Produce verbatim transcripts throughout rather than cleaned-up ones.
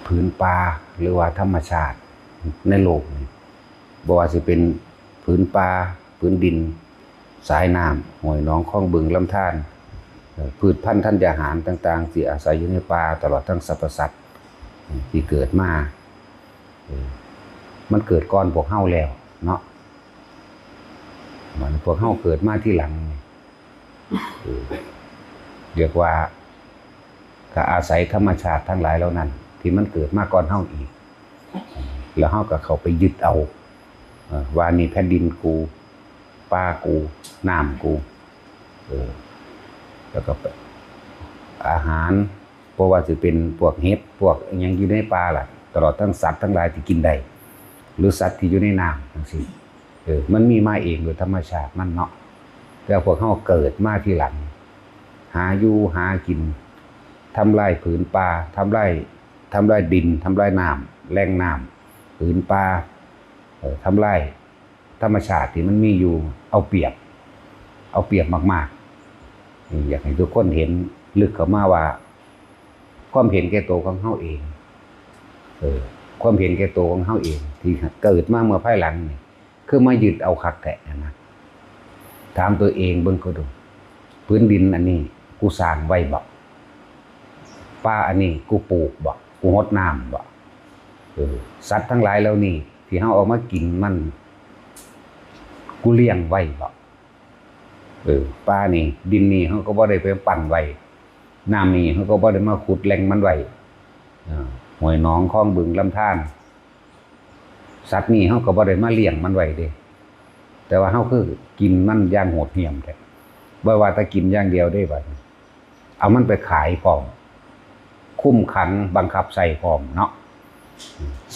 ผืนป่า หรือว่าธรรมชาติในโลกนี่ บ่ว่าสิเป็นผืนป่า ผืนดิน สายน้ำ ห้วยหนอง คลองบึง ลำธาร เอ่อ พืชพันธุ์ธัญญาหารต่างๆ ที่อาศัยอยู่ในป่า ตลอดทั้งสรรพสัตว์ เอ่อ ที่เกิดมา เอ่อ มันเกิดก่อนพวกเฮาแล้วเนาะ มันพวกเฮาเกิดมาทีหลัง เอ่อ เรียกว่า ก็อาศัยธรรมชาติทั้งหลายเหล่านั้น ที่มันเกิดมาก่อนเฮาอีก แล้วเฮาก็เข้าไปยึดเอา เอ่อ ว่านี่แผ่นดินกู ป่ากู น้ำกู เออ แล้วก็อาหาร เพราะว่าสิเป็นพวกเห็ด พวกอิหยังอยู่ในป่าล่ะ ตลอดทั้งสัตว์ทั้งหลายที่กินได้ หรือสัตว์ที่อยู่ในน้ำจังซี้ เออ มันมีมาเองโดยธรรมชาติมันเนาะ แต่พวกเฮาเกิดมาทีหลัง หาอยู่หากิน ทำลายผืนป่า ทำลาย ทำลายดิน ทำลายน้ำ แหล่งน้ำ ผืนป่า เอ่อ ทำลายธรรมชาติที่มันมีอยู่ เอาเปรียบ เอาเปรียบมากๆ นี่อยากให้ทุกคนเห็นลึกเข้ามาว่า ความเห็นแก่ตัวของเฮาเอง เออ ความเห็นแก่ตัวของเฮาเอง ที่เกิดมาเมื่อภายหลังนี่ คือมายึดเอาคักแท้นะ ถามตัวเองเบิ่งก็ดู พื้นดินอันนี้กูสร้างไว้บ่ ป่าอันนี้กูปลูกบ่ กูหดน้ำบ่ เออ สัตว์ทั้งหลายเหล่านี้ ที่เฮาเอามากินมัน กูเลี้ยงไว้บ่ เออ ป่านี่ ดินนี่เฮาก็บ่ได้ไปปั้นไว้ น้ำนี่เฮาก็บ่ได้มาขุดแหล่งมันไว้ เออ ห้วยหนอง คลองบึง ลำธาร สัตว์นี่เฮาก็บ่ได้มาเลี้ยงมันไว้เด้ แต่ว่าเฮาคือกินมันอย่างโหดเหี้ยมแท้ บ่ว่าแต่กินอย่างเดียวเด้บัดนี้ เอามันไปขายพร้อม คุมขังบังคับใช้พร้อมเนาะ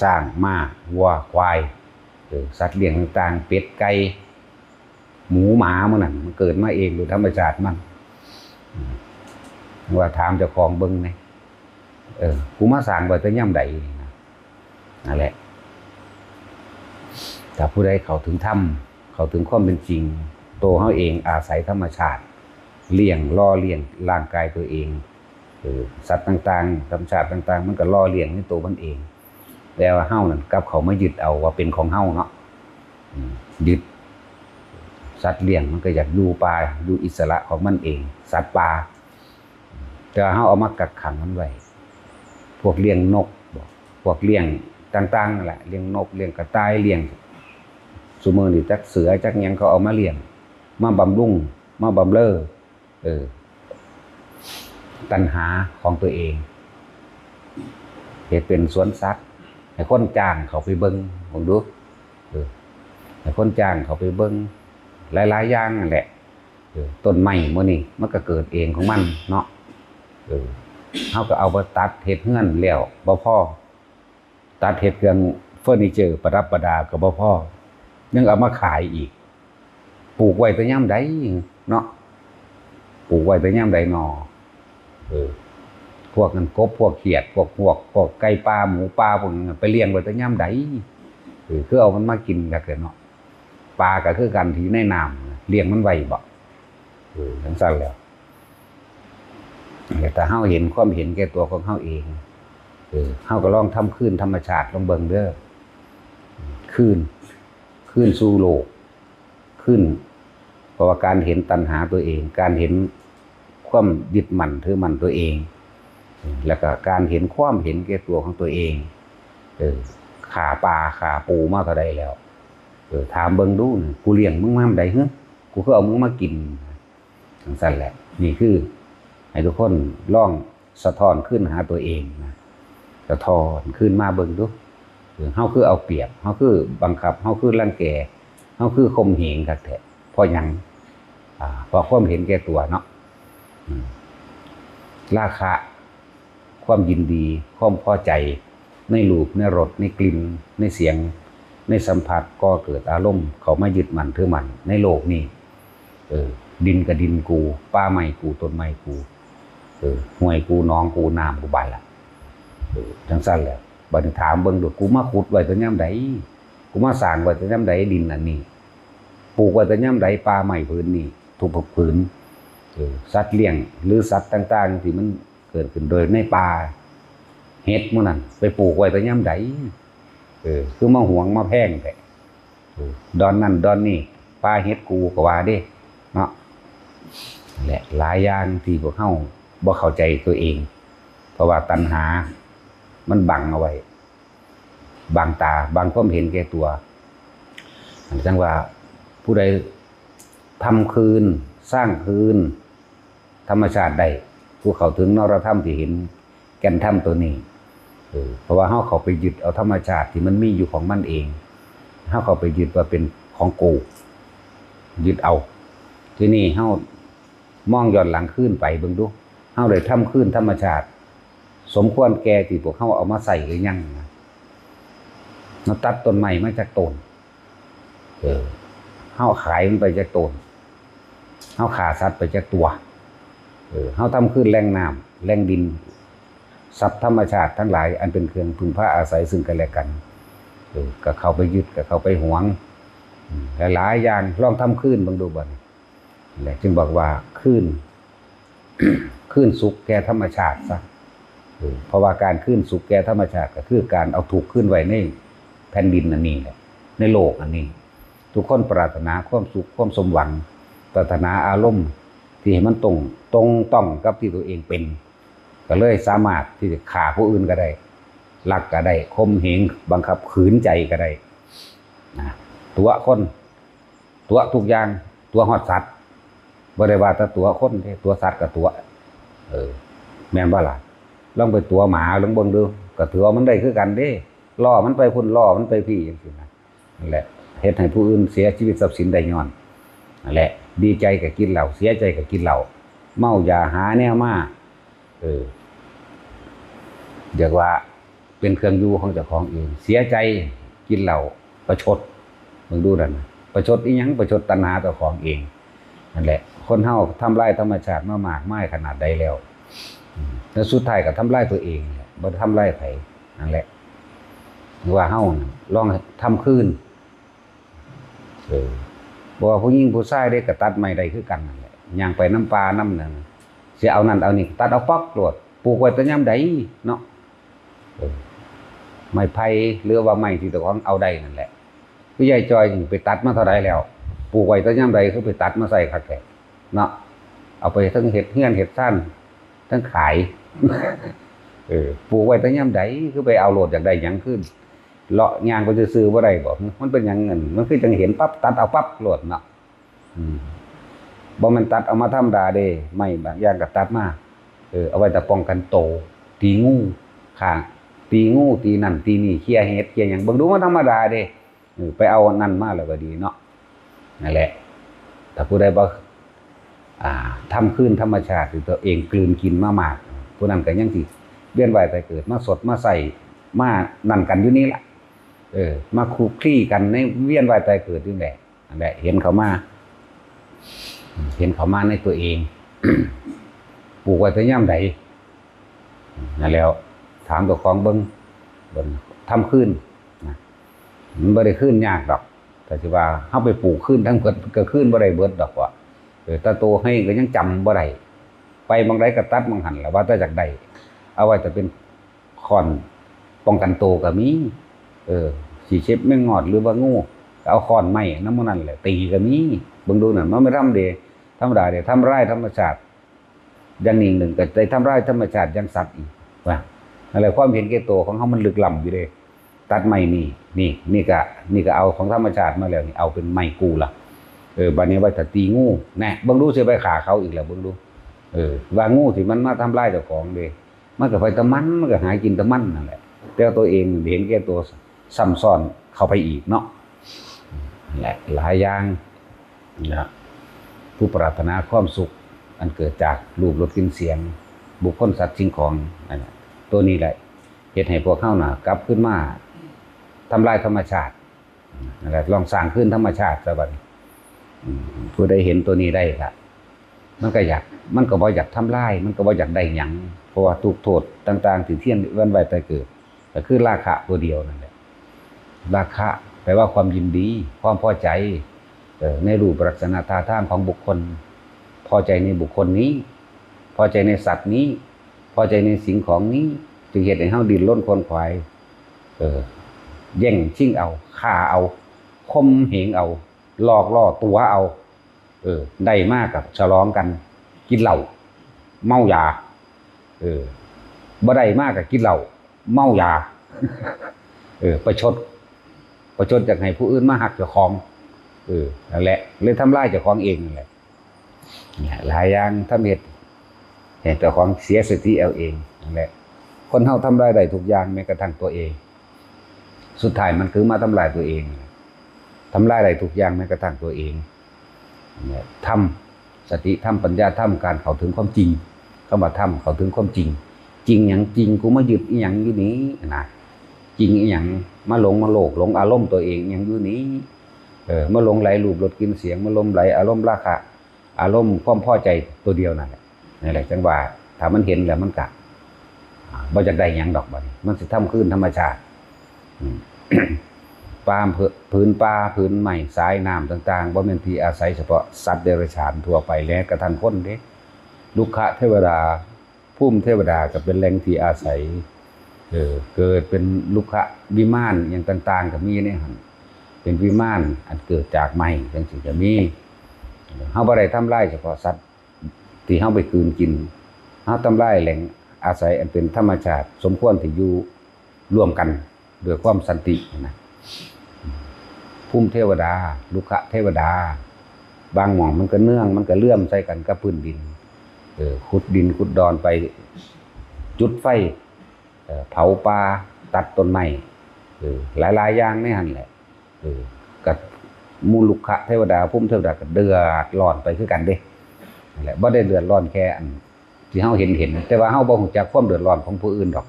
ช้าง ม้า วัว ควาย เออ สัตว์เลี้ยงต่างๆ เป็ด ไก่ หมู หมา มันนั่น มันเกิดมาเองโดยธรรมชาติมัน อืม ว่าถามเจ้าของเบิ่งแหน่ เออ กูมาสร้างไว้แต่ยามใดนี่นะ นั่นแหละ ถ้าผู้ใดเข้าถึงธรรม เข้าถึงความเป็นจริง ตัวเฮาเองอาศัยธรรมชาติ เลี้ยง หล่อเลี้ยงร่างกายตัวเอง เออ สัตว์ต่างๆ ธรรมชาติต่างๆ มันก็หล่อเลี้ยงในตัวมันเอง แต่ว่าเฮานั่นกลับเข้ามายึดเอาว่าเป็นของเฮาเนาะ อืม ยึด สัตว์เลี้ยงมันก็อยากอยู่ป่า อยู่อิสระของมันเอง สัตว์ป่า แต่ว่าเฮาเอามากักขังมันไว้ พวกเลี้ยงนกบ่ พวกเลี้ยงต่างๆ นั่นแหละ เลี้ยงนก เลี้ยงกระต่าย เลี้ยง ซุมื้อนี้จักเสือจักหยังเขาเอามาเลี้ยง มาบำรุง มาบำเรอ เออ ตัณหาของตัวเอง เฮ็ดเป็นสวนสัตว์ ให้คนจ้างเขาไปเบิ่ง เบิ่งดู เออ ให้คนจ้างเขาไปเบิ่ง หลายๆ อย่างนั่นแหละ เออ ต้นไม้หมู่นี้มันก็เกิดเองของมันเนาะ เออ เฮาก็เอาไปตัดเฮ็ดเฮือนแล้วบ่พอ ตัดเฮ็ดเครื่องเฟอร์นิเจอร์ประดับประดาก็บ่พอ ยังเอามาขายอีก ปลูกไว้แต่ยามใดเนาะ ปลูกไว้แต่ยามใดน้อ เออ พวกนั้นกบ พวกเขียด พวกฮวก พวกไก่ป่า หมูป่า พวกนั้นน่ะ ไปเลี้ยงไว้แต่ยามใด เออ คือเอามันมากินคักแท้เนาะ ปลาก็คือกัน ที่ในน้ำน่ะ เลี้ยงมันไว้บ่ เออ จั่งซั้นแหล้ว แต่ถ้าเฮาเห็นความเห็นแก่ตัวของเฮาเอง เออ เฮาก็ลองทำคืนธรรมชาติลองเบิ่งเด้อ คืน คืนสู่โลก คืน เพราะว่าการเห็นตัณหาตัวเอง การเห็นความยึดมั่นถือมั่นตัวเอง แล้วก็การเห็นความเห็นแก่ตัวของตัวเอง เออ ฆ่าปลาฆ่าปูมาเท่าใดแล้ว เออ ถามเบิ่งดูนี่ กูเลี้ยงมึงมาใด๋หึ กูคือเอามึงมากิน จั่งซั้นแหละ นี่คือให้ทุกคนลองสะท้อนคืนหาตัวเองนะ สะท้อนคืนมาเบิ่งดู เออ เฮาคือเอาเปรียบ เฮาคือบังคับ เฮาคือรังแก เฮาคือข่มเหงคักแท้ เพราะหยัง อ่า เพราะความเห็นแก่ตัวเนาะ อืม ราคะ ความยินดี ความพอใจ ในรูป ในรส ในกลิ่น ในเสียง ในสัมผัส ก่อเกิดอารมณ์ เข้ามายึดมั่นถือมั่นในโลกนี้ เออ ดินก็ดินกู ป่าไม้กู ต้นไม้กู เออ ห้วยกู หนองกู น้ำกู บาดล่ะ เออ จั่งซั้นแหละ บัดนี้ถามเบิ่งดู กูมาขุดไว้แต่ยามใด กูมาสร้างไว้แต่ยามใด ดินอันนี้ ปลูกไว้แต่ยามใด ป่าไม้ผืนนี้ ทุกๆ ผืน เออ สัตว์เลี้ยง หรือสัตว์ต่างๆ ที่มันเกิดขึ้นโดยในป่า เห็ดหมู่นั้นไปปลูกไว้แต่ยามใด เออ คือมาหวงมาแพงแท้ เออ ดอนนั่นดอนนี่ ป่าเห็ดกูก็ว่าเด้ เนาะ และหลายอย่างที่พวกเฮาบ่เข้าใจตัวเอง เพราะว่าตัณหามันบังเอาไว้ บังตา บังความเห็นแก่ตัว จั่งว่าผู้ใดทำคืน สร้างคืน ธรรมชาติได้ ผู้เข้าถึงนรธรรมที่เห็นแก่นธรรมตัวนี้ เออ เพราะว่าเฮาเข้าไปยึดเอาธรรมชาติที่มันมีอยู่ของมันเอง เฮาเข้าไปยึดว่าเป็นของกู ยึดเอา ทีนี้เฮามองย้อนหลังคืนไปเบิ่งดู เฮาได้ทำคืนธรรมชาติ สมควรแก่ที่พวกเฮาเอามาใช้หรือยังนะ เฮาตัดต้นไม้มาจากต้น เออ เฮาขายมันไปจากต้น เฮาฆ่าสัตว์ไปจากตัว เออ เฮาทำคืนแหล่งน้ำ แหล่งดิน ทรัพย์ธรรมชาติทั้งหลายอันเป็นเครื่องพึ่งพาอาศัยซึ่งกันและกัน เออ ก็เข้าไปยึด ก็เข้าไปหวง อืม หลายๆอย่าง ลองทำคืนเบิ่งดูบัดนี้ และจึงบอกว่าคืน คืนสุขแก่ธรรมชาติซะ เออ เพราะว่าการคืนสุขแก่ธรรมชาติก็คือการเอาทุกข์คืนไว้ในแผ่นดินอันนี้แหละ ในโลกอันนี้ ทุกคนปรารถนาความสุขความสมหวัง ปรารถนาอารมณ์ที่ให้มันตรง ตรงต้องกับที่ตัวเองเป็น ก็เลยสามารถที่จะฆ่าผู้อื่นก็ได้ ลักก็ได้ ข่มเหง บังคับขืนใจก็ได้ นะ ตั๋วคน ตั๋วทุกอย่าง ตั๋วฮอดสัตว์ บ่ได้ว่าแต่ตั๋วคนเด้ ตั๋วสัตว์ก็ตั๋ว เออ แม่นบ่ล่ะ ลองไปตั๋วหมาลองเบิ่งดู ก็ถือว่ามันได้คือกันเด้ ล้อมันไปพุ้น ล้อมันไปพี้ จั่งซี้นะ นั่นแหละ เฮ็ดให้ผู้อื่นเสียชีวิตทรัพย์สินได้ย้อน นั่นแหละ ดีใจก็กินเหล้า เสียใจก็กินเหล้า เมายาหาแนวมา เออ เรียกว่าเป็นเครื่องอยู่ของเจ้าของเอง เสียใจกินเหล้าประชด เบิ่งดูนั่นน่ะ ประชดอีหยัง ประชดตัณหาเจ้าของเอง นั่นแหละ คนเฮาทำลายธรรมชาติมามากมายขนาดใดแล้ว อืม แล้วสุดท้ายก็ทำลายตัวเองแหละ บ่ได้ทำลายไผ นั่นแหละ ว่าเฮาน่ะลองทำคืน เออ บ่ว่าผู้หญิงผู้ชายเด้ก็ตัดไม้ได้คือกันนั่นแหละ ย่างไปนำป่านำนั่น สิเอานั่นเอานี่ตัดเอาป๊อกโลด ปลูกไว้แต่ยามใดเนาะ เออ ไม้ไผ่หรือว่าไม้ที่เจ้าของเอาได้นั่นแหละ คือยายจอยนี่ไปตัดมาเท่าใดแล้ว ปลูกไว้แต่ยามใดคือไปตัดมาใส่คักแท้เนาะ เอาไปทั้งเฮ็ดเฮือนเฮ็ดซาน ทั้งขาย เออ ปลูกไว้แต่ยามใดคือไปเอาโลด อยากได้หยังคืน เลาะย่างไปซื่อๆบ่ได้บ่ มันเป็นหยังเงิน มันคือจั่งเห็นปั๊บตัดเอาปั๊บโลดเนาะ อืม บ่แม่นตัดเอามาธรรมดาเด้ ไม้บางอย่างก็ตัดมา เออ เอาไว้แต่ป้องกันโต ตีงู ฆ่า ตีงู ตีนั่น ตีนี่ เคลียร์เห็ด เคลียร์หยัง เบิ่งดูมันธรรมดาเด้ เออ ไปเอานั่นมาแล้วก็ดีเนาะ นั่นแหละ ถ้าผู้ใดบ่ อ่า ทำคืนธรรมชาติที่ตัวเองกลืนกินมามาก ผู้นั้นก็ยังสิเวียนว่ายตายเกิด มาสดมาใส่ มานั่นกันอยู่นี่ล่ะ เออ มาคลุกคลีกันในเวียนว่ายตายเกิดนี่แหละ นั่นแหละ เห็นเขามา เห็นเขามาในตัวเอง ปลูกไว้แต่ยามใด นั่นแหล้ว ถามเจ้าของเบิ่ง เบิ่ง ทำคืนนะ มันบ่ได้คืนยากดอก แต่สิว่าเฮาไปปลูกคืนทั้งเบิด ก็คืนบ่ได้เบิดดอกว่า เออ แต่โตให้ก็ยังจำบ่ได้ ไปหม่องใดก็ตัดหม่องหั้นล่ะ ว่าแต่อยากได้ เอาไว้แต่เป็น ค้อนป้องกันโตก็มี เออ สิเข็บแมงงอดหรือว่างู ก็เอาค้อนไม้นำหมู่นั้นแหละ ตีก็มี เบิ่งดูนั่น มันไม่ทำเดะ ธรรมดาเดะ ทำลายธรรมชาติ อย่างนี้หนึ่งก็ได้ทำลายธรรมชาติอย่างสัตว์อีก ว่า นั่นแหละ ความเห็นแก่ตัวของเฮามันลึกล้ำอยู่เด้ ตัดไม้นี่ นี่ นี่ก็ นี่ก็เอาของธรรมชาติมาแล้ว นี่เอาเป็นไม้กูล่ะ เออ บัดนี้ไว้ถ้าตีงู แน่ เบิ่งดูสิไปฆ่าเขาอีกแล้ว เบิ่งดู เออ ว่างูที่มันมาทำลายเจ้าของเด้ มันก็ไปแต่มัน มันก็หากินแต่มันนั่นแหละ แต่ว่าตัวเองเห็นแก่ตัวซ้ำซ้อนเข้าไปอีกเนาะ นั่นแหละ หลายอย่างนะ ผู้ปรารถนาความสุขอันเกิดจากรูปรสกลิ่นเสียง บุคคลสัตว์สิ่งของ นั่นแหละ ตัวนี้แหละ เฮ็ดให้พวกเฮาน่ะ กลับคืนมาทำลายธรรมชาติ นั่นแหละ ลองสร้างคืนธรรมชาติซะบัดนี้ อืม ผู้ใดเห็นตัวนี้ได้ละ มันก็อยาก มันก็บ่อยากทำลาย มันก็บ่อยากได้หยัง เพราะว่าทุกข์โทษต่างๆ ที่เวียนว่ายตายเกิด ก็คือราคะตัวเดียวนั่นแหละ ราคะแปลว่าความยินดี ความพอใจ เอ่อ ในรูปลักษณะท่าทางของบุคคล พอใจในบุคคลนี้ พอใจในสัตว์นี้ พอใจในสิ่งของนี้ จึงเฮ็ดให้เฮาดิ้นรนขวนขวาย เออ แย่งชิงเอา ฆ่าเอา ข่มเหงเอา หลอกล่อตั๋วเอา เออ ได้มาก็ฉลองกัน กินเหล้า เมายา เออ บ่ได้มาก็กินเหล้า เมายา เออ ประชด ประชดอยากให้ผู้อื่นมาฮักเจ้าของ เออ นั่นแหละ เลยทำลายเจ้าของเองนั่นแหละ เนี่ย หลายอย่างทำเฮ็ดให้เจ้าของเสียสติเอาเองนั่นแหละ คนเฮาทำลายได้ทุกอย่าง แม้กระทั่งตัวเอง สุดท้ายมันคือมาทำลายตัวเอง ทำลายได้ทุกอย่าง แม้กระทั่งตัวเอง เนี่ย ธรรม สติธรรม ปัญญาธรรม การเข้าถึงความจริง คำว่าธรรม เข้าถึงความจริง จริงหยัง จริงกูมายึดอีหยังอยู่นี่นะ จริงอีหยัง มาหลง มาโลภ หลงอารมณ์ตัวเองอีหยังอยู่นี่ เออ มาหลงไหลรูปรสกลิ่นเสียง มาหลงไหลอารมณ์ราคะ อารมณ์ความพอใจตัวเดียวนั่นแหละ นั่นแหละ จังว่า ถ้ามันเห็นแล้วมันกะ อ่า บ่อยากได้หยังดอกบัดนี้ มันสิทำคืนธรรมชาติ อืม ป่า ผืนป่า ผืนไม้ สายน้ำต่างๆ บ่แม่นที่อาศัยเฉพาะสัตว์เดรัจฉานทั่วไป และกระทั่งคนเด้ รุกขเทวดา ภูมิเทวดาก็เป็นแหล่งที่อาศัย เออ เกิดเป็นรุกขวิมานอย่างต่างๆ ก็มีในหั่น เป็นวิมานอันเกิดจากไม้จังซี้ก็มี เฮาบ่ได้ทำลายเฉพาะสัตว์ที่เฮาไปกลืนกิน เฮาทำลายแหล่งอาศัยอันเป็นธรรมชาติ สมควรที่อยู่ร่วมกันด้วยความสันตินะ ภูมิเทวดา รุกขเทวดา บางหม่องมันก็เนื่อง มันก็เลื่อมใส่กันกับพื้นดิน เออ ขุดดินขุดดอนไป จุดไฟ เอ่อ เผาป่า ตัดต้นไม้ เออ หลายๆ อย่างในหั่นแหละ เออ กับหมู่รุกขเทวดา ภูมิเทวดาก็เดือดร้อนไปคือกันเด้ นั่นแหละ บ่ได้เดือดร้อนแค่อันที่เฮาเห็นเห็น แต่ว่าเฮาบ่ฮู้จักความเดือดร้อนของผู้อื่นดอก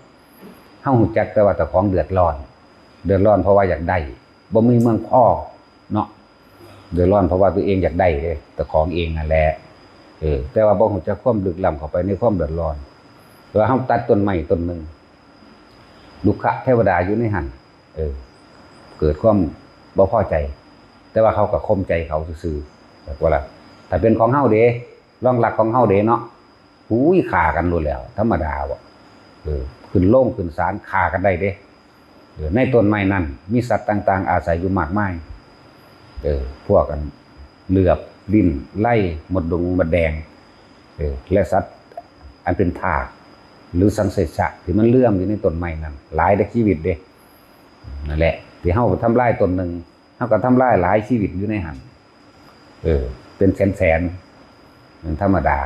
เฮาฮู้จักแต่ว่าเจ้าของเดือดร้อน เดือดร้อนเพราะว่าอยากได้ บ่มีเมืองพอเนาะ เดือดร้อนเพราะว่าตัวเองอยากได้เด้ เจ้าของเองนั่นแหละ เออ แต่ว่าบ่ฮู้จักความลึกล้ำเข้าไปในความเดือดร้อน ว่าเฮาตัดต้นไม้ต้นหนึ่ง รุกขเทวดาอยู่ในหั่น เออ เกิดความบ่พอใจ แต่ว่าเขาก็ข่มใจเขาซื่อๆ แต่ว่าล่ะ ถ้าเป็นของเฮาเด้ ลองลักของเฮาเด้เนาะ อุ้ย ฆ่ากันโลดแล้ว ธรรมดาบ่ เออ ขึ้นโรงขึ้นศาลฆ่ากันได้เด้ เออ ในต้นไม้นั้นมีสัตว์ต่างๆ อาศัยอยู่มากมาย เออ พวกอันเหลือบ ลิ้น ไล่ มดดง มดแดง เออ และสัตว์อันเป็นทาก หรือสังเสชะที่มันเลื่อมอยู่ในต้นไม้นั้น หลายเด้อชีวิตเด้ นั่นแหละ ที่เฮาทำลายต้นหนึ่ง เฮาก็ทำลายหลายชีวิตอยู่ในหั่น เออ เป็นแสนๆ มันธรรมดา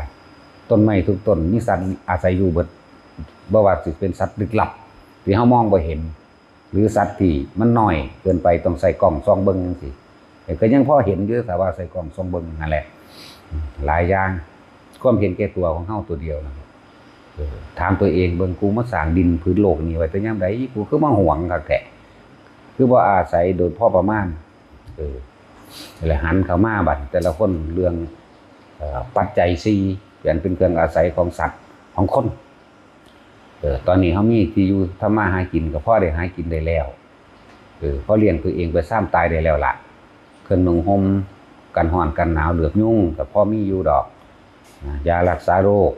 ต้นไม้ทุกต้นมีสัตว์อาศัยอยู่เบิด บ่ว่าสิเป็นสัตว์ลึกลับ ที่เฮามองบ่เห็น หรือสัตว์ที่มันน้อยเกินไปต้องใส่กล้องส่องเบิ่งจังซี้ เออ ก็ยังพอเห็นอยู่ ถ้าว่าใส่กล้องส่องเบิ่งนั่นแหละ หลายอย่าง ความเห็นแก่ตัวของเฮาตัวเดียวนั่นแหละ เออ ถามตัวเองเบิ่ง กูมาสร้างดินผืนโลกนี้ไว้แต่ยามใด กูคือมาหวงคักแท้ คือบ่อาศัยโดยพอประมาณ เออ แล้วหันเข้ามาบัดแต่ละคนเรื่อง เอ่อ ปัจจัยสี่ อันเป็นเครื่องอาศัยของสัตว์ของคน เออ ตอนนี้เฮามีที่อยู่ทำมาหากินก็พอได้หากินได้แล้ว เออ พอเลี้ยงตัวเองไปซามตายได้แล้วล่ะ เครื่องนุ่งห่มกันฮ้อนกันหนาวเหลือบยุงก็พอมีอยู่ดอก นะ ยารักษาโรค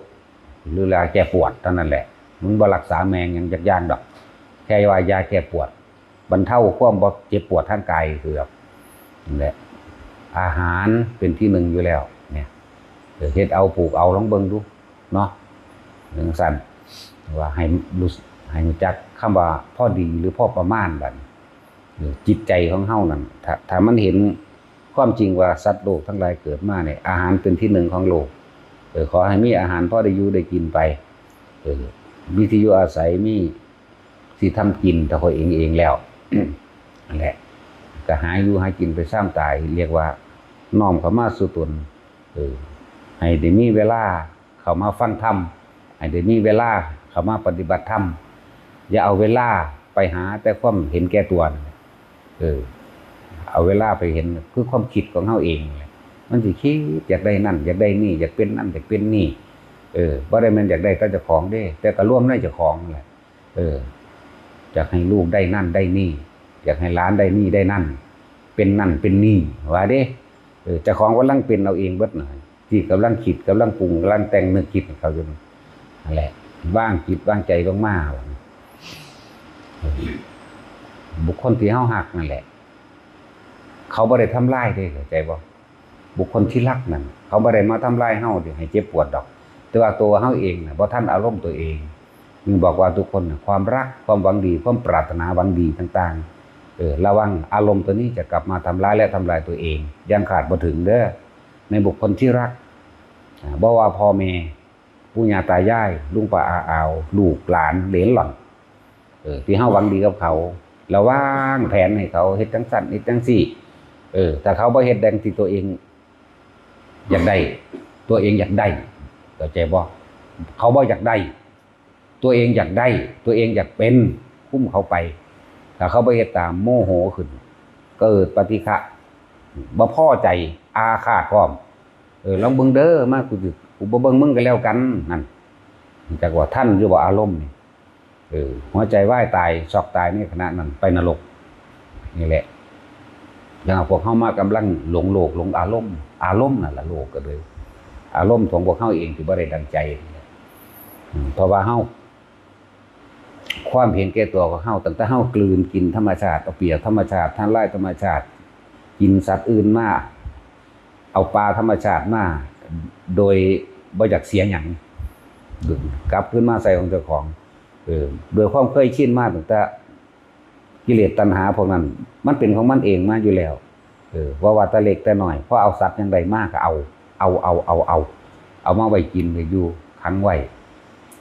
หรือยาแก้ปวดเท่านั้นแหละ มันบ่รักษาแมงหยังจักอย่างดอก แค่ว่ายาแก้ปวด บรรเทาความบ่เจ็บปวดทางกายคือแบบนั่นแหละ อาหารเป็นที่หนึ่งอยู่แล้ว เนี่ย เออ เฮ็ดเอาปลูกเอาลองเบิ่งดูเนาะ จังซั่น ว่าให้รู้ ให้รู้จักคำว่าพอดีหรือพอประมาณบัดนี้ เออ จิตใจของเฮานั่น ถ้า ถ้ามันเห็นความจริงว่าสัตว์โลกทั้งหลายเกิดมาเนี่ย อาหารเป็นที่หนึ่งของโลก เออ ขอให้มีอาหารพอได้อยู่ได้กินไป เออ มีที่อยู่อาศัย มีที่ทำกินถ้าเขาเองเองแล้ว นั่นแหละ ก็หาอยู่หากินไปซามตาย เรียกว่าน้อมเข้ามาสู่ตน เออ ให้ได้มีเวลาเข้ามาฟังธรรม ให้ได้มีเวลาเข้ามาปฏิบัติธรรม อย่าเอาเวลาไปหาแต่ความเห็นแก่ตัวนั่นแหละ เออ เอาเวลาไปเห็นคือความคิดของเฮาเองนั่นแหละ มันสิคิดอยากได้นั่น อยากได้นี่ อยากเป็นนั่น อยากเป็นนี่ เออ บ่ได้แม่นอยากได้แต่เจ้าของเด้ แต่ก็รวมในเจ้าของนั่นแหละ เออ อยากให้ลูกได้นั่นได้นี่ อยากให้หลานได้นี่ได้นั่น เป็นนั่นเป็นนี่ ว่าเด้ เออ เจ้าของกำลังเป็นเอาเองเบิดน่ะ ที่กำลังคิด กำลังปรุง กำลังแต่งนึกคิดให้เขาอยู่นั่นแหละ วางจิตวางใจลงมา บุคคลที่เฮาฮักนั่นแหละ เขาบ่ได้ทำลายเด้ เข้าใจบ่? บุคคลที่รักนั่น เขาบ่ได้มาทำลายเฮาเด้ ให้เจ็บปวดดอก แต่ว่าตัวเฮาเองน่ะ บ่ทันอารมณ์ตัวเอง จึงบอกว่าทุกคนน่ะ ความรัก ความหวังดี ความปรารถนาหวังดีต่างๆ เออ ระวังอารมณ์ตัวนี้จะกลับมาทำร้ายและทำลายตัวเอง ยังคาดบ่ถึงเด้อ ในบุคคลที่รัก อ่า บ่ว่าพ่อแม่ ปู่ย่าตายาย ลุงป้าอาอาว ลูกหลานเหลนหล่อน เออ ที่เฮาหวังดีกับเขา แล้ววางแผนให้เขาเฮ็ดจั่งซั้น เฮ็ดจั่งซี้ เออ ถ้าเขาบ่เฮ็ดดังที่ตัวเองอยากได้ ตัวเองอยากได้ เข้าใจบ่? เขาบ่อยากได้ ตัวเองอยากได้ ตัวเองอยากเป็น คุมเขาไป ถ้าเขาบ่เฮ็ดตาม โมโหขึ้น เกิดปฏิฆะ บ่พอใจ อาฆาตพร้อม เออ ลองเบิ่งเด้อ มากูสิ กูบ่เบิ่งมึงก็แล้วกัน นั่น จักว่าทันอยู่บ่อารมณ์นี่ เออ หัวใจวายตาย ช็อกตายในขณะนั้น ไปนรก นี่แหละ แล้วพวกเฮามากำลังหลงโลก หลงอารมณ์ อารมณ์นั่นล่ะโลกก็เลย อารมณ์ของพวกเฮาเองที่บ่ได้ดังใจ อืม เพราะว่าเฮา ความเห็นแก่ตัวของเฮา ตั้งแต่เฮากลืนกินธรรมชาติ เอาเปรียบธรรมชาติ ทำลายธรรมชาติ กินสัตว์อื่นมา เอาปลาธรรมชาติมา โดยบ่อยากเสียหยัง กลับคืนมาใส่ของเจ้าของ เออ โดยความเคยชินมาตั้งแต่กิเลสตัณหาพวกนั้น มันเป็นของมันเองมาอยู่แล้ว เออ ว่าว่าแต่เล็กแต่น้อย พอเอาสัตว์หยังได้มาก็เอา เอา เอา เอา เอา เอามาไว้กินไว้อยู่ ขังไว้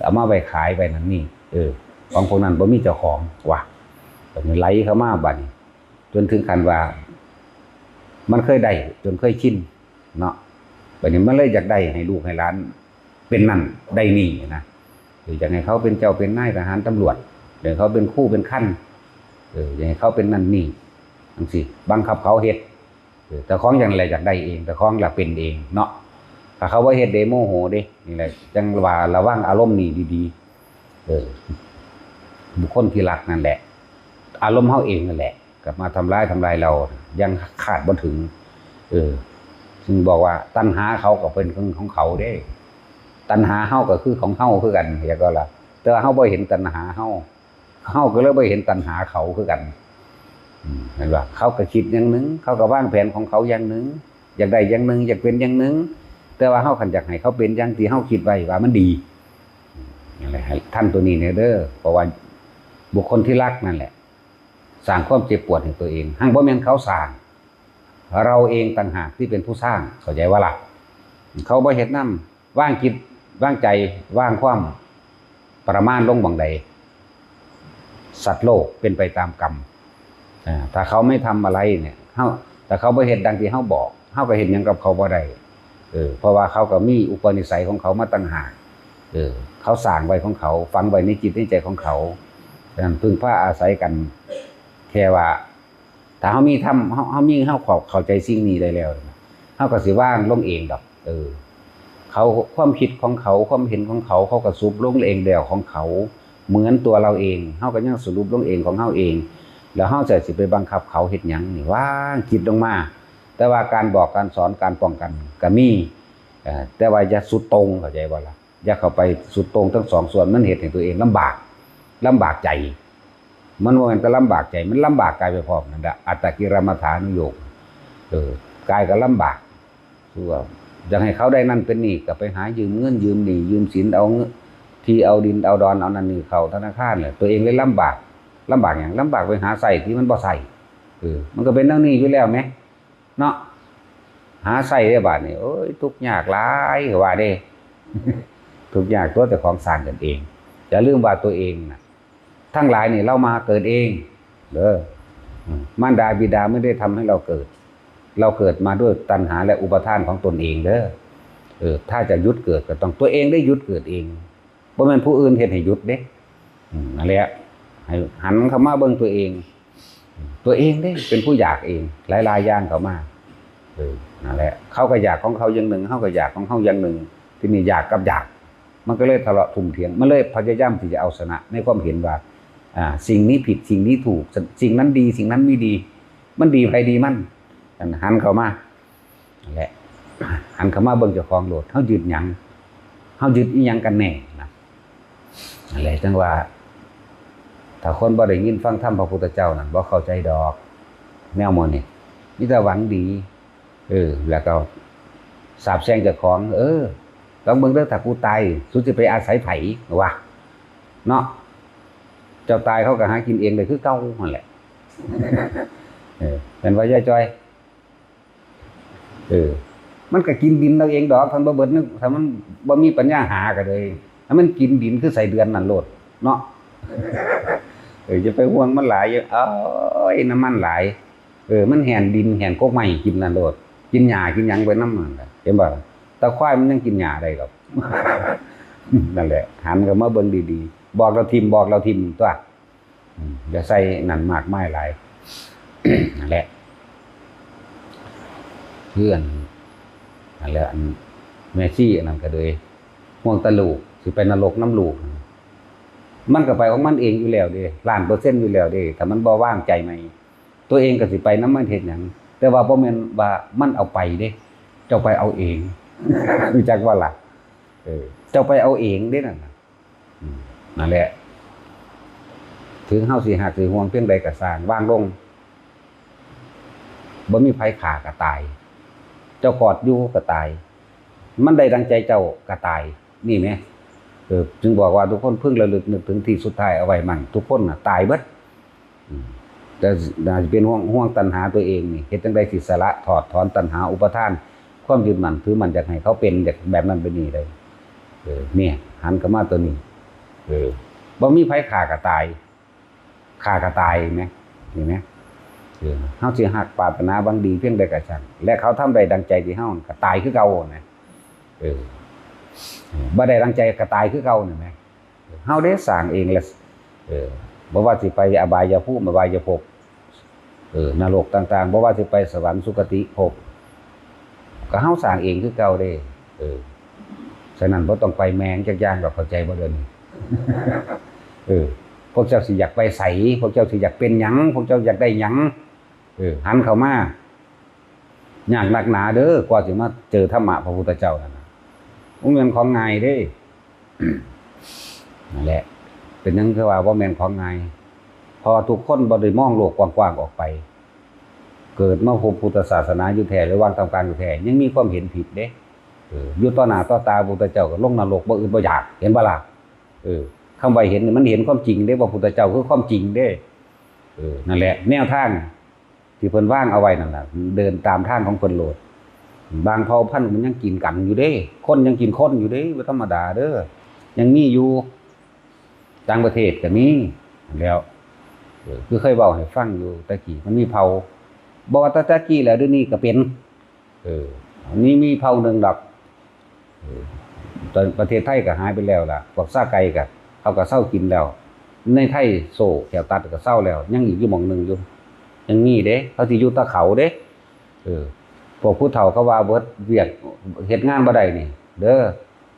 เอามาไว้ขายไว้นั่นนี่ เออ ของพวกนั้นบ่มีเจ้าของว่ะ บัดนี้ไหลเข้ามาบัดนี้ จนถึงขั้นว่า มันเคยได้ จนเคยชิน เนาะ บัดนี้มันเลยอยากได้ให้ลูกให้หลานเป็นนั่นได้นี่นะ เออ อยากให้เขาเป็นเจ้าเป็นนายทหารตำรวจ อยากให้เขาเป็นครูเป็นขั้น เออ อยากให้เขาเป็นนั่นนี่ จั่งซี้ บังคับเขาเฮ็ด เออ แต่ของอย่างไรอยากได้เอง แต่ของละเป็นเองเนาะ ถ้าเขาบ่เฮ็ดเด้ โมโหเด้ นี่แหละ จั่งว่าระวังอารมณ์นี่ดีๆ เออ บุคคลที่รักนั่นแหละ อารมณ์เฮาเองนั่นแหละ กลับมาทำร้าย ทำลายเรา ยังคาดบ่ถึง เออ ซึ่งบอกว่าตัณหาเขาก็เป็นของ ของเขาเด้ ตัณหาเฮาก็คือของเฮาคือกัน เข้าใจบ่ล่ะ แต่ว่าเฮาบ่เห็นตัณหาเฮา เฮาก็เลยบ่เห็นตัณหาเขาคือกัน อืม เห็นบ่? เขาก็คิดอย่างหนึ่ง เขาก็วางแผนของเขาอย่างหนึ่ง อยากได้อย่างหนึ่ง อยากเป็นอย่างหนึ่ง แต่ว่าเฮาคันอยากให้เขาเป็นอย่างที่เฮาคิดไว้ว่ามันดี อืม นั่นแหละ ให้ทันตัวนี้แหน่เด้อ เพราะว่าบุคคลที่รักนั่นแหละ สร้างความเจ็บปวดให้ตัวเอง หั้งบ่แม่นเขาสร้าง เราเองต่างหากที่เป็นผู้สร้าง เข้าใจบ่ล่ะ? เขาบ่เฮ็ดนำ วางจิต วางใจ วางความประมาณลงหม่องใด สัตว์โลกเป็นไปตามกรรม อ่า ถ้าเขาไม่ทำอะไรเนี่ย เฮา ถ้าเขาบ่เฮ็ดดังที่เฮาบอก เฮาก็เฮ็ดหยังกับเขาบ่ได้ เออ เพราะว่าเขาก็มีอุปนิสัยของเขามาต่างหาก เออ เขาสร้างไว้ของเขา ฝังไว้ในจิตในใจของเขา ฉะนั้นพึ่งพาอาศัยกัน แค่ว่า ถ้าเฮามีธรรม เฮา เฮามี เฮาเข้า เข้าใจสิ่งนี้ได้แล้ว เฮาก็สิวางลงเองดอก เออ เขา ความคิดของเขา ความเห็นของเขา เขาก็สรุปลงเองแล้วของเขา เหมือนตัวเราเอง เฮาก็ยังสรุปลงเองของเฮาเอง แล้วเฮาจะสิไปบังคับเขาเฮ็ดหยังนี่ วางจิตลงมา แต่ว่าการบอก การสอน การป้องกันก็มี เอ่อ แต่ว่าอย่าสุดโต่ง เข้าใจบ่ล่ะ? อย่าเข้าไปสุดโต่งทั้งสองส่วน มันเฮ็ดให้ตัวเองลำบาก ลำบากใจ มันบ่แม่นแต่ลำบากใจ มันลำบากกายไปพร้อมนั่นแหละ อัตตกิลมัฏฐานุโยค เออ กายก็ลำบาก คือว่าอยากให้เขาได้นั่นเป็นนี่ ก็ไปหายืมเงินยืมหนี้ยืมสิน เอาเงิน ที่เอาดินเอาดอน เอานั่นนี่เข้าธนาคารแหละ ตัวเองเลยลำบาก ลำบากหยัง? ลำบากไปหาใช้ที่มันบ่ใช้ เออ มันก็เป็นดังนี้อยู่แล้วแหม เนาะ หาใช้ได้บาดนี้ โอ้ย ทุกข์ยากหลาย ว่าเด้ ทุกข์ยากตัวเจ้าของสร้างกันเอง อย่าลืมว่าตัวเองน่ะ ทั้งหลายนี่เรามาเกิดเอง เด้อ อืม มารดาบิดาไม่ได้ทำให้เราเกิด เราเกิดมาด้วยตัณหาและอุปาทานของตนเองเด้อ เออ ถ้าจะหยุดเกิดก็ต้องตัวเองได้หยุดเกิดเอง บ่แม่นผู้อื่นเฮ็ดให้หยุดเด้ อืม นั่นแหละ ให้หันเข้ามาเบิ่งตัวเอง ตัวเองเด้ เป็นผู้อยากเอง หลายๆ อย่างเข้ามา เออ นั่นแหละ เขาก็อยากของเขาอย่างหนึ่ง เฮาก็อยากของเฮาอย่างหนึ่ง ทีนี้อยากกับอยาก มันก็เลยทะเลาะทุ่มเถียง มันเลยพยายามที่จะเอาชนะในความเห็นว่า อ่า สิ่งนี้ผิด สิ่งนี้ถูก สิ่งนั้นดี สิ่งนั้นไม่ดี มันดีไผดีมัน อันหันเข้ามา นั่นแหละ หันเข้ามาเบิ่งเจ้าของโลด เฮายึดหยัง เฮายึดอีหยังกันแน่นะ นั่นแหละ จั่งว่า ถ้าคนบ่ได้ยินฟังธรรมพระพุทธเจ้านั่นบ่เข้าใจดอก แนวหมู่นี้ มีแต่หวังดี เออ แล้วก็สาปแช่งเจ้าของ เออ ลองเบิ่งเด้อ ถ้ากูตาย สูสิไปอาศัยไผวะ เนาะ เจ้าตายเขาก็หากินเองได้คือเก่านั่นแหละ เออ แม่นว่ายายจอย เออ มันก็กินดินเอาเองดอก คันบ่เบิดนึก ถ้ามันบ่มีปัญญาหาก็เลย ถ้ามันกินดินคือไส้เดือนนั่นโลด เนาะ เออ อย่าไปห่วงมันหลาย อย่า โอ้ย น้ำมันหลาย เออ มันแหนดิน แหนกกไม้กินนั่นโลด กินหญ้ากินหยังไปนำนั่นแหละ เห็นบ่ล่ะ แต่ควายมันยังกินหญ้าได้ดอก นั่นแหละ หันเข้ามาเบิ่งดีๆ บอกแล้วถิ่ม บอกแล้วถิ่มตั๊ว อืม อย่าใส่นั่นมากมายหลาย นั่นแหละ เพื่อน นั่นแหละ อันแม่ชีอันนั้นก็เลย ห่วงแต่ลูก สิไปนรกนำลูก มันก็ไปของมันเองอยู่แล้วเด้ ล้านเปอร์เซ็นต์อยู่แล้วเด้ ถ้ามันบ่วางใจใหม่ ตัวเองก็สิไปนำมันเฮ็ดหยัง แต่ว่าบ่แม่นว่ามันเอาไปเด้ เจ้าไปเอาเอง รู้จักบ่ล่ะ เออ เจ้าไปเอาเองเด้นั่นน่ะ อืม นั่นแหละ ถึงเฮาสิฮักสิห่วงเพียงใดก็ซ่าง วางลง บ่มีไผฆ่าก็ตาย เจ้ากอดอยู่ก็ตาย มันได้ดังใจเจ้าก็ตาย นี่แหม เออ จึงบอกว่าทุกคนพึงระลึกนึกถึงที่สุดท้ายเอาไว้มั่ง ทุกคนน่ะตายเบิด อืม แต่น่าสิเป็นห่วง ห่วงตัณหาตัวเองนี่ เฮ็ดจั่งใดสิสละถอดถอนตัณหาอุปาทาน ความยึดมั่นถือมั่นอยากให้เขาเป็น อยากแบบนั้นเป็นนี่ได้ เออ เนี่ย หันเข้ามาตัวนี้ เออ บ่มีไผฆ่าก็ตาย ฆ่าก็ตายแหม เห็นไหม เออ เฮาสิฮักปรารถนาหวังดีเพียงใดก็ช่าง และเขาทำได้ดังใจที่เฮาก็ตายคือเก่านะ เออ บ่ได้ดังใจก็ตายคือเก่านี่แหม เฮาได้สร้างเองแหละ เออ บ่ว่าสิไปอบายภูมิ อบายภพ เออ นรกต่างๆ บ่ว่าสิไปสวรรค์สุคติภพ ก็เฮาสร้างเองคือเก่าเด้ เออ ฉะนั้นบ่ต้องไปแมงจักอย่างดอก เข้าใจบ่เดี๋ยวนี้ เออ พวกเจ้าสิอยากไปไส พวกเจ้าสิอยากเป็นหยัง พวกเจ้าอยากได้หยัง เออ หันเข้ามา ยากนักหนาเด้อ กว่าสิมาเจอธรรมะพระพุทธเจ้านั่นน่ะ บ่แม่นของง่ายเด้ นั่นแหละ เป็นหยังคือว่าบ่แม่นของง่าย เพราะว่าทุกคนบ่ได้มองโลกกว้างๆออกไป เกิดมาพบพุทธศาสนาอยู่แท้ หรือวางท่ามกลางอยู่แท้ ยังมีความเห็นผิดเด้ เออ อยู่ต่อหน้าต่อตาพระพุทธเจ้าก็ลงนรกบ่อึดบ่อยาก เห็นบ่ล่ะ เออ คำว่าเห็นนี่มันเห็นความจริงเด้ ว่าพุทธเจ้าคือความจริงเด้ เออ นั่นแหละ แนวทางที่เพิ่นวางเอาไว้นั่นล่ะ เดินตามทางของเพิ่นโลด บางเผ่าพันธุ์มันยังกินกันอยู่เด้ คนยังกินคนอยู่เด้ บ่ธรรมดาเด้อ ยังมีอยู่ ต่างประเทศก็มีแล้ว เออ คือเคยเว้าให้ฟังอยู่แต่กี้ มันมีเผ่า บ่ว่าแต่แต่กี้แล้ว เดี๋ยวนี้ก็เป็น เออ มี มีเผ่าหนึ่งดอก เออ ตอนประเทศไทยก็หายไปแล้วล่ะ พวกซาไก่ก็ เขาก็เซากินแล้ว ในไทยโซ่แขวตัดก็เซาแล้ว ยังอีกอยู่หม่องหนึ่งอยู่ ยังมีเด้ เขาสิอยู่แต่เขาเด้ เออ พวกผู้เฒ่าเขาว่าเบิดเวียก เฮ็ดงานบ่ได้นี่ เด้อ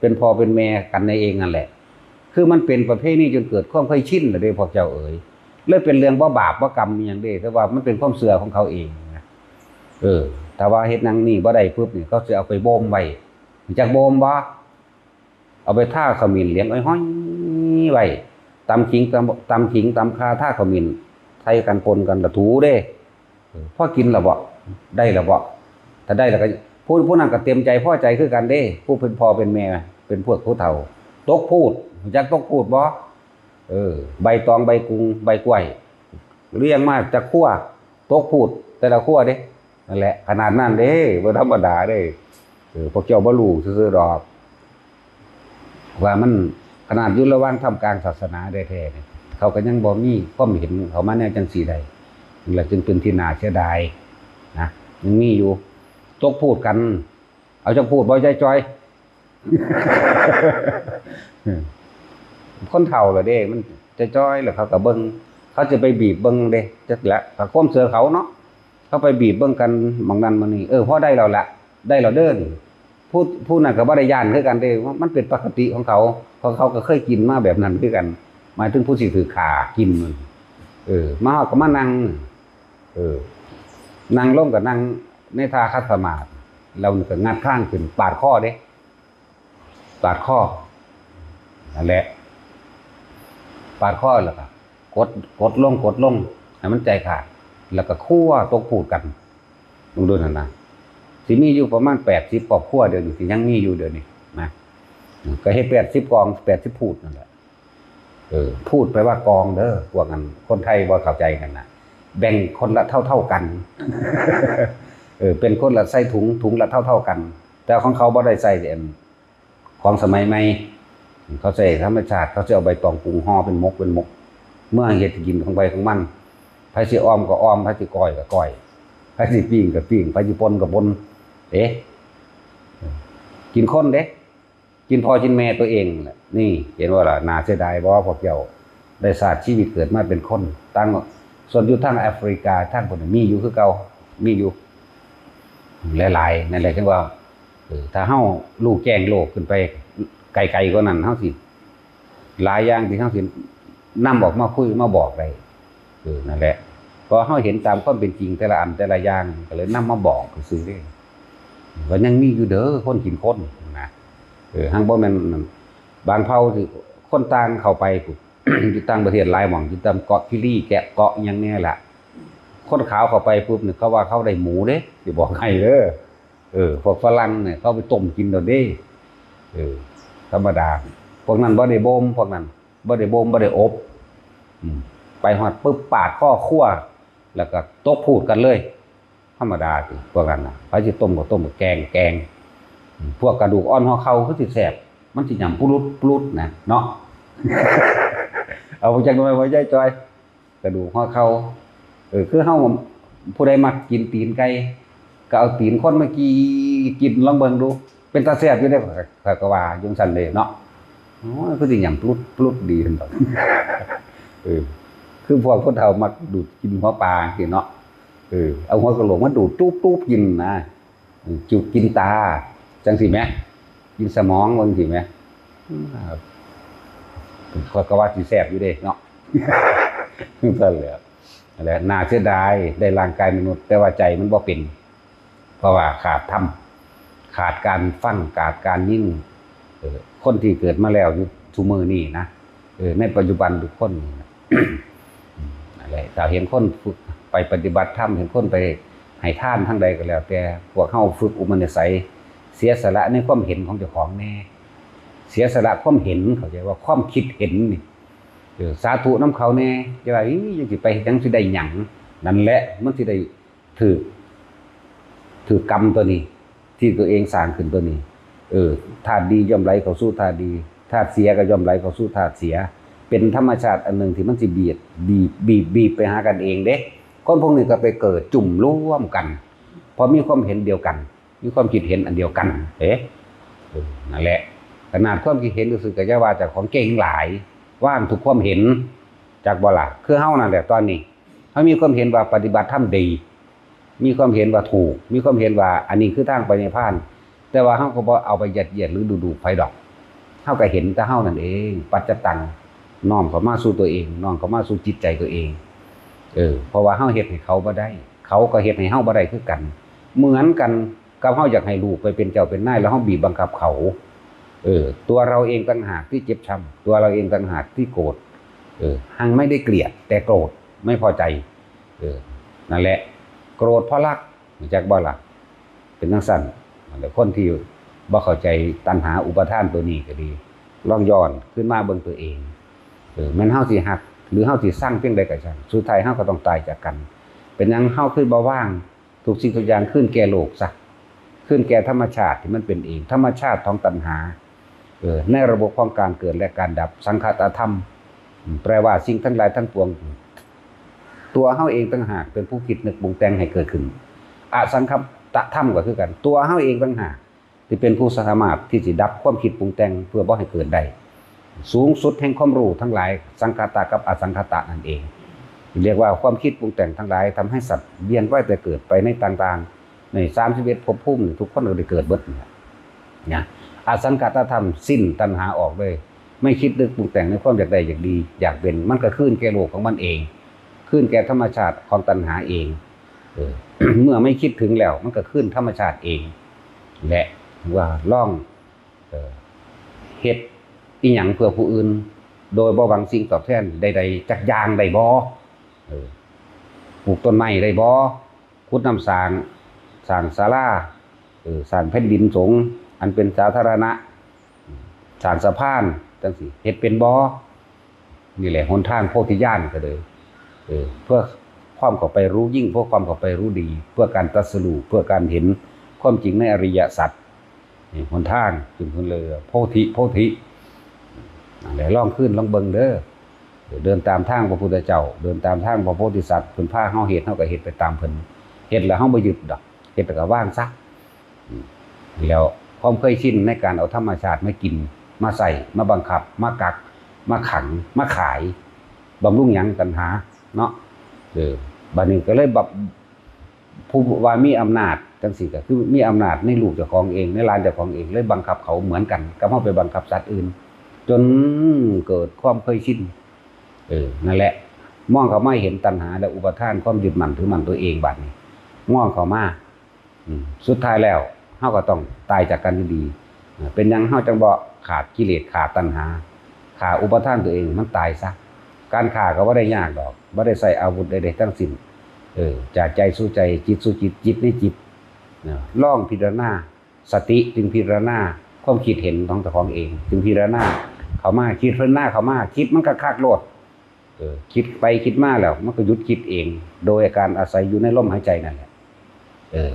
เป็นพ่อเป็นแม่กันในเองนั่นแหละ คือมันเป็นประเพณีจนเกิดความเคยชินแล้วเด้ พวกเจ้าเอ๋ย เลยเป็นเรื่องบ่บาปบ่กรรมอิหยังเด้ แต่ว่ามันเป็นความเชื่อของเขาเองนะ เออ ถ้าว่าเฮ็ดหยังนี่บ่ได้ปุ๊บนี่ เขาสิเอาไปบ่มไว้ รู้จักบ่มบ่ เอาไปทาขมิ้นเหลียงอ้อยๆไว้ ตำขิง ตำ ตำขิง ตำข่า ทาขมิ้น ใส่กันปนกัน แล้วถูเด้ เออ พอกินแล้วบ่ ได้แล้วบ่ ถ้าได้แล้วก็ ผู้ ผู้นั้นก็เต็มใจพอใจคือกันเด้ ผู้เป็นพ่อเป็นแม่ เป็นพวกผู้เฒ่า ตกพูด รู้จักตกพูดบ่ เออ ใบตอง ใบกุง ใบกล้วย เลี้ยงมาจากครัว ตกพูด แต่ละครัวเด้ นั่นแหละ ขนาดนั้นเด้ บ่ธรรมดาเด้ เออ พวกเจ้าบ่รู้ซื่อๆดอก ว่ามันขนาดอยู่ระหว่างท่ามกลางศาสนาแท้ๆเนี่ย เขาก็ยังบ่มีความเห็นเข้ามาแนวจังซี่ได้ นั่นแหละจึงเป็นที่น่าเสียดายนะ ยังมีอยู่ ตกพูดกัน เอาจักพูดบ่ ยายจอย คนเฒ่าแล้วเด้ มันจ้อยๆแล้วเขาก็เบิ่ง เขาจะไปบีบเบิ่งเด้ จักละ ก็ความเชื่อเขาเนาะ เขาไปบีบเบิ่งกันหม่องนั้นหม่องนี้ เออ พอได้แล้วละ ได้แล้วเด้อนี่ ผู้ ผู้นั้นก็บ่ได้ย้านคือกันเด้ มันเป็นปกติของเขา เพราะเขาก็เคยกินมาแบบนั้นคือกัน หมายถึงผู้สิถือฆ่ากินมัน เออ มาเฮาก็มานั่ง เออ นั่งลงก็นั่งในท่าขัดสมาธิ แล้วก็งัดคางขึ้นปาดคอเด้ ปาดคอ นั่นแหละ ปาดคอแล้วก็ กดกดลงกดลงให้มันใจขาด แล้วก็คว่ำตกพูดกัน ลองดูนั่นนะ สิมีอยู่ประมาณแปดสิบครอบครัวเดี๋ยวนี้ ที่ยังมีอยู่เดี๋ยวนี้นะ ก็เฮ็ดแปดสิบกอง แปดสิบพูดนั่นแหละ เออ พูดไปว่ากองเด้อ พวกนั้นคนไทยบ่เข้าใจกันนะ แบ่งคนละเท่าๆกัน เออ เป็นคนละใส่ถุง ถุงละเท่าๆกัน แต่ของเขาบ่ได้ใส่อัน ของสมัยใหม่ เขาใส่ธรรมชาติ เขาสิเอาใบตองปรุงห่อเป็นหมกเป็นหมก เมื่อเฮ็ดกินของไผของมัน ไผสิอ่อมก็อ่อม ไผสิก้อยก็ก้อย ไผสิปิ้งก็ปิ้ง ไผสิป่นก็ป่น เอ๊ะ กินคนเด้ กินพ่อกินแม่ตัวเองแหละ นี่ เห็นบ่ล่ะ น่าเสียดายบ่ พวกเจ้าได้ชาติชีวิตเกิดมาเป็นคน ต่าง ส่วนอยู่ทางแอฟริกา ทางพุ้นน่ะ มีอยู่คือเก่า มีอยู่ หลายๆ นั่นแหละ จั่งว่า เออ ถ้าเฮารู้แจ้งโลกขึ้นไปไกลๆกว่านั้น เฮาสิ หลายอย่างที่เฮาสินำออกมาคุยมาบอกได้ เออ นั่นแหละ เพราะเฮาเห็นตามความเป็นจริงแต่ละอันแต่ละอย่าง ก็เลยนำมาบอกซื่อๆเด้ ว่ายังมีอยู่เด้อ คนกินคนนะ เออ หั้งบ่แม่น บางเผ่าที่คนต่างเข้าไปพุ้น อยู่ต่างประเทศหลายหม่อง อยู่ตามเกาะคิรี แกะเกาะอิหยังแน่ล่ะ คนขาวเข้าไปปุ๊บนี่ เขาว่าเขาได้หมูเด้ สิบอกให้เด้อ เออ พวกฝรั่งเนี่ย เขาไปต้มกินโลดเด้ เออ ธรรมดา พวกนั้นบ่ได้บ่ม พวกนั้นบ่ได้บ่ม บ่ได้อบ อืม ไปฮอดปุ๊บ ปาดคอคว่ำ แล้วก็ตกพูดกันเลย ธรรมดาติ พวกนั้นน่ะ ไผสิต้มก็ต้ม แกง แกง อืม พวกกระดูกอ่อนหัวเข่าคือสิแซ่บ มันสิหย่ำปลุดปลุดนะ เนาะ เอาจักหน่อยบ่ ยายจอย กระดูกหัวเข่า เออ คือเฮา ผู้ใดมักกินตีนไก่ ก็เอาตีนคนมากี้กินลองเบิ่งดู เป็นตาแซ่บอยู่เด้ ข้อยก็ว่าจั่งซั้นเด้เนาะ โอ้ย คือสิหย่ำปลุดปลุดดีซั่นดอก เออ คือพวกผู้เฒ่ามักดูดกินหัวปลาจั่งซี้เนาะ เออ เอาหัวกะโหลกมาดูดตุ๊บๆกินนะ เออ จุกกินตา จั่งซี้แหม กินสมองจั่งซี้แหม อืม ข้อยก็ว่าสิแซ่บอยู่เด้เนาะ นั่นแหละ นั่นแหละ น่าเสียดาย ได้ร่างกายมนุษย์ แต่ว่าใจมันบ่เป็น เพราะว่าขาดธรรม ขาดการฟัง ขาดการยิน เออ คนที่เกิดมาแล้วอยู่ซุมื้อนี้นะ เออ ในปัจจุบันทุกคนนี่นะ นั่นแหละ ถ้าเห็นคนฝึกไปปฏิบัติธรรม เห็นคนไปให้ทานทางใดก็แล้วแต่ พวกเฮาฝึกอุปนิสัย เสียสละในความเห็นของเจ้าของแน่ เสียสละความเห็น เข้าใจว่าความคิดเห็นนี่ เออ สาธุนำเขาแน่ อย่าว่า "อี๋ ยังสิไปเฮ็ดหยังสิได้หยัง" นั่นแหละ มันสิได้ถืก ถืกกรรมตัวนี้ ที่ตัวเองสร้างขึ้นตัวนี้ เออ ธาตุดีย่อมไหลเข้าสู่ธาตุดี ธาตุเสียก็ย่อมไหลเข้าสู่ธาตุเสีย เป็นธรรมชาติอันหนึ่งที่มันสิบีบ บีบ บีบ บีบไปหากันเองเด้ คนพวกนี้ก็ไปเกิดจุ่มรวมกัน เพราะมีความเห็นเดียวกัน มีความคิดเห็นอันเดียวกัน เอ๊ะ เออ นั่นแหละ ขนาดความคิดเห็นซื่อๆ ก็อย่าว่าแต่ของเก่งหลาย ว่างทุกความเห็น จักบ่ล่ะ คือเฮานั่นแหละ ตอนนี้ เฮามีความเห็นว่าปฏิบัติธรรมดี มีความเห็นว่าถูก มีความเห็นว่าอันนี้คือทางไปนิพพาน แต่ว่าเฮาก็บ่เอาไปยัดเยียดหรือดูถูกไผดอก เฮาก็เห็นแต่เฮานั่นเอง ปัจจตัง น้อมเข้ามาสู่ตัวเอง น้อมเข้ามาสู่จิตใจตัวเอง เออ เพราะว่าเฮาเฮ็ดให้เขาบ่ได้ เขาก็เฮ็ดให้เฮาบ่ได้คือกัน เหมือนกันกับเฮาอยากให้ลูกไปเป็นเจ้าเป็นนาย แล้วเฮาบีบบังคับเขา เออ ตัวเราเองต่างหากที่เจ็บช้ำ ตัวเราเองต่างหากที่โกรธ เออ หังไม่ได้เกลียด แต่โกรธ ไม่พอใจ เออ นั่นแหละ โกรธเพราะรัก รู้จักบ่ล่ะ เป็นจั่งซั้น นั่นแหละ คนที่บ่เข้าใจตัณหาอุปาทานตัวนี้ก็ดี ลองย้อนคืนมาเบิ่งตัวเอง เออ แม่นเฮาสิฮัก หรือเฮาสิซังเพียงใดก็ช่าง สุดท้ายเฮาก็ต้องตายจากกัน เป็นหยังเฮาคือบ่วางทุกสิ่งทุกอย่างคืนแก่โลกซะ คืนแก่ธรรมชาติที่มันเป็นเอง ธรรมชาติของตัณหา เออ ในระบบของการเกิดและการดับ สังคตธรรม อืม แปลว่าสิ่งทั้งหลายทั้งปวง ตัวเฮาเองต่างหากเป็นผู้คิดนึกปรุงแต่งให้เกิดขึ้น อสังคตธรรมก็คือกัน ตัวเฮาเองต่างหากที่เป็นผู้สามารถที่สิดับความคิดปรุงแต่งเพื่อบ่ให้เกิดได้ สูงสุดแห่งความรู้ทั้งหลาย สังคตะกับอสังคตะนั่นเอง เรียกว่าความคิดปรุงแต่งทั้งหลายทำให้สัตว์เวียนว่ายตายเกิดไปในต่างๆ ในสามสิบเอ็ดภพภูมินี่ ทุกคนก็ได้เกิดเบิดนี่แหละนะ อสังคตธรรม สิ้นตัณหาออกเลย ไม่คิดนึกปรุงแต่งในความอยากได้อยากดีอยากเป็น มันก็คืนแก่โลกของมันเอง คืนแก่ธรรมชาติของตัณหาเอง เออ เมื่อไม่คิดถึงแล้ว มันก็คืนธรรมชาติเอง และว่าลอง เออ เฮ็ดอิหยังเพื่อผู้อื่น โดยบ่หวังสิ่งตอบแทนใดๆจักอย่างได้บ่ เออ ปลูกต้นไม้ได้บ่ ขุดน้ำสร้าง สร้างศาลา เออ สร้างแผ่นดินสงฆ์อันเป็นสาธารณะ สร้างสะพานจังซี้ เฮ็ดเป็นบ่ นี่แหละหนทางโพธิญาณก็เลย เออ เพื่อความเข้าไปรู้ยิ่ง เพื่อความเข้าไปรู้ดี เพื่อการตรัสรู้ เพื่อการเห็นความจริงในอริยสัจ นี่หนทางจึงเพิ่นเลยว่าโพธิ โพธิ นั่นแหละ ลองคืนลองเบิ่งเด้อ เดินตามทางพระพุทธเจ้า เดินตามทางพระโพธิสัตว์ เพิ่นพาเฮาเฮ็ด เฮาก็เฮ็ดไปตามเพิ่น เฮ็ดแล้วเฮาบ่ยึดดอก เฮ็ดแล้วก็วางซะ อืม แล้วความเคยชินในการเอาธรรมชาติมากิน มาใช้ มาบังคับ มากัก มาขัง มาขาย บำรุงหยัง ตัณหา เนาะ เออ บัดนี้ก็เลยแบบ ผู้ว่ามีอำนาจจังซี้ก็คือมีอำนาจในลูกเจ้าของเอง ในหลานเจ้าของเอง เลยบังคับเขาเหมือนกันกับเฮาไปบังคับสัตว์อื่น จนเกิดความเคยชิน เออ นั่นแหละ มองเข้ามาเห็นตัณหาและอุปาทาน ความยึดมั่นถือมั่นตัวเอง บัดนี้ มองเข้ามา อืม สุดท้ายแล้วเฮาก็ต้องตายจากกันอยู่ดี เออ เป็นหยังเฮาจังบ่ขาดกิเลส ขาดตัณหา ฆ่าอุปาทานตัวเอง มันตายซะ การฆ่าก็บ่ได้ยากดอก บ่ได้ใช้อาวุธใดๆทั้งสิ้น เออ จากใจสู่ใจ จิตสู่จิต จิตในจิต นะ ลองพิจารณา สติจึงพิจารณาความคิดเห็นของเจ้าของเอง จึงพิจารณาเข้ามา คิดพิจารณาเข้ามา คิดมันก็คักโลด เออ คิดไปคิดมาแล้ว มันก็หยุดคิดเอง โดยการอาศัยอยู่ในลมหายใจนั่นแหละ เออ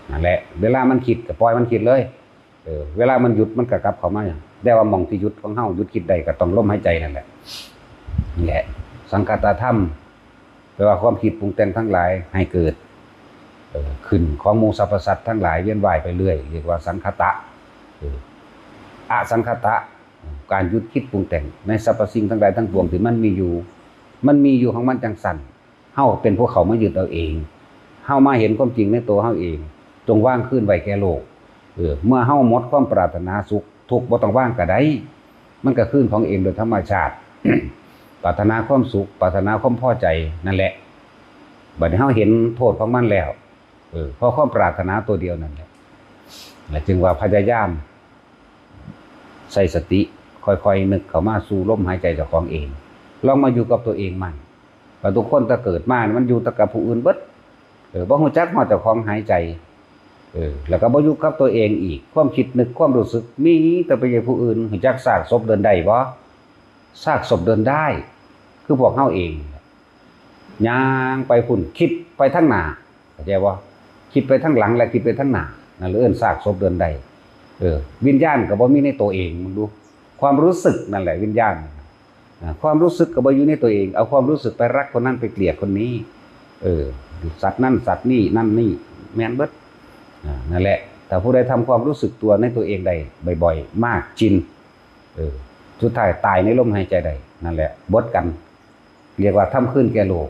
นั่นแหละ เวลามันคิดก็ปล่อยมันคิดเลย เออ เวลามันหยุดมันก็กลับเข้ามา แต่ว่าหม่องที่หยุดของเฮา หยุดคิดได้ก็ต้องลมหายใจนั่นแหละ นี่แหละ สังคตธรรม แปลว่าความคิดปรุงแต่งทั้งหลายให้เกิด เออ ขึ้นของหมู่สรรพสัตว์ทั้งหลายเวียนว่ายไปเรื่อย เรียกว่าสังคตะ เออ อสังคตะ การหยุดคิดปรุงแต่งในสรรพสิ่งทั้งหลายทั้งปวงที่มันมีอยู่ มันมีอยู่ของมันจังซั่น เฮาเป็นผู้เข้ามายึดเอาเอง เฮามาเห็นความจริงในตัวเฮาเอง จงวางคืนไว้แก่โลก เออ เมื่อเฮาหมดความปรารถนาสุข ทุกข์บ่ต้องวางก็ได้ มันก็คืนของเองโดยธรรมชาติ ปรารถนาความสุข ปรารถนาความพอใจนั่นแหละ บัดนี้เฮาเห็นโทษของมันแล้ว เออ เพราะความปรารถนาตัวเดียวนั่นแหละ และจึงว่าพยายามใส่สติ ค่อยๆนึกเข้ามาสู่ลมหายใจเจ้าของเอง ลองมาอยู่กับตัวเองมั่ง ว่าทุกคนแต่เกิดมามันอยู่แต่กับผู้อื่นเบิด เออ บ่ฮู้จักฮอดเจ้าของหายใจ เออ แล้วก็บ่อยู่กับตัวเองอีก ความคิดนึกความรู้สึกมีแต่ไปอยู่ผู้อื่น ฮู้จักซากศพเดินได้บ่ ซากศพเดินได้ คือพวกเฮาเอง ย่างไปพุ้น คิดไปทางหน้า เข้าใจบ่ คิดไปทางหลังและคิดไปทางหน้า นั่นเอิ้นซากศพเดินได้ เออ วิญญาณก็บ่มีในตัวเอง มึงดู ความรู้สึกนั่นแหละวิญญาณ อ่า ความรู้สึกก็บ่อยู่ในตัวเอง เอาความรู้สึกไปรักคนนั้น ไปเกลียดคนนี้ เออ สัตว์นั่นสัตว์นี่นั่นนี่ แม่นเบิด อ่า นั่นแหละ ถ้าผู้ใดทำความรู้สึกตัวในตัวเองได้บ่อยๆ มากจิน เออ สุดท้ายตายในลมหายใจได้ นั่นแหละ เบิดกัน เรียกว่าทำคืนแก่โลก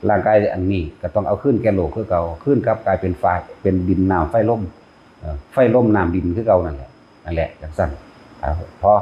ร่างกายอันนี้ก็ต้องเอาคืนแก่โลกคือเก่า คืนกลับกลายเป็นไฟ เป็นดินน้ำไฟลม เอ่อ ไฟลมน้ำดินคือเก่านั่นแหละ นั่นแหละ จังซั่น อ่า พอ